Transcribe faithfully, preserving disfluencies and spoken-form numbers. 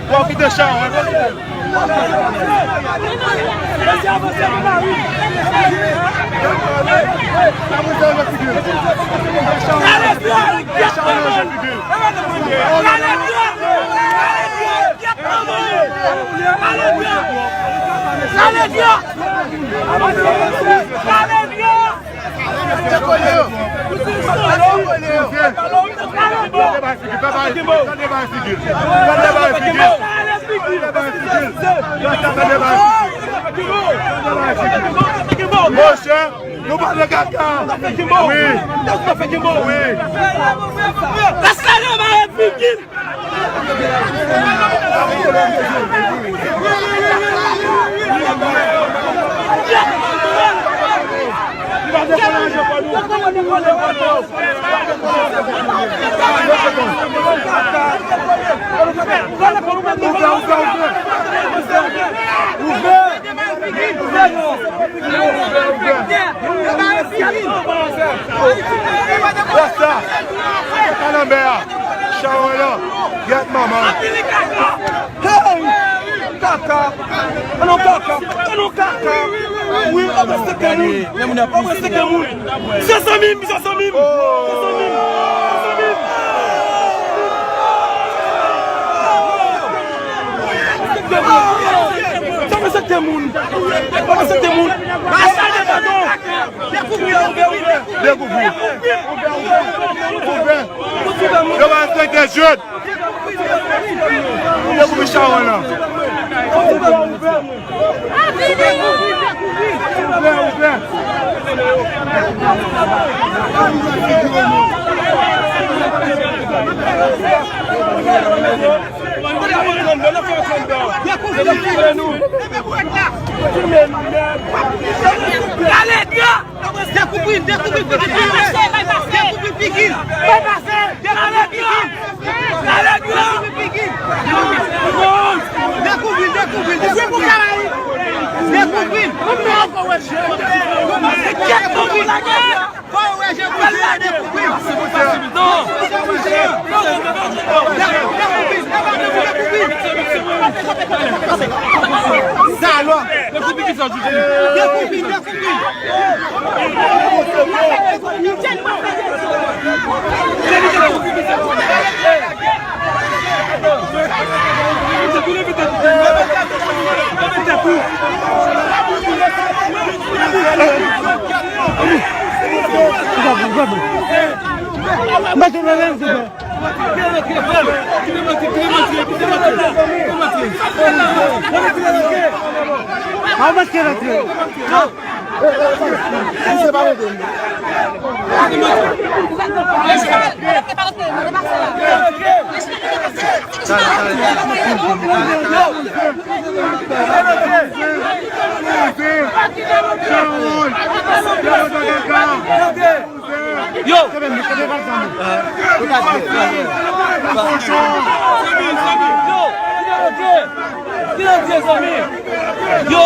Bon, kite chan, hein. Monchè, nou pale kaka. Wi. Wi. Paske nou bare figi n. Rasta, sa nan men a. Chawan lan, gèt manman. Hey! Kaka! Anon kaka! Anon kaka! Wi, anbrase kè moun! Anbrase kè moun! Zanmi m, zanmi m! Zanmi m! Zanmi m! Sa mwen se te moun. Sa mwen se te moun. Dekouvri. Dekouvri. Ouvè. Yo va respekte jèt. Dekouvri chawan lan. Ouvè, ouvè. Ouvè, ouvè. Dekouvri, dekouvri, dekouvri. Dekouvri figi l. Dekouvri figi l. Dekouvri, dekouvri, dekouvri. Dekouvri. Dekouvri. Sa alò. Mete nan men, souple. An mete rantre. Misye pa mete. Yo! Yo! Yo! Yo!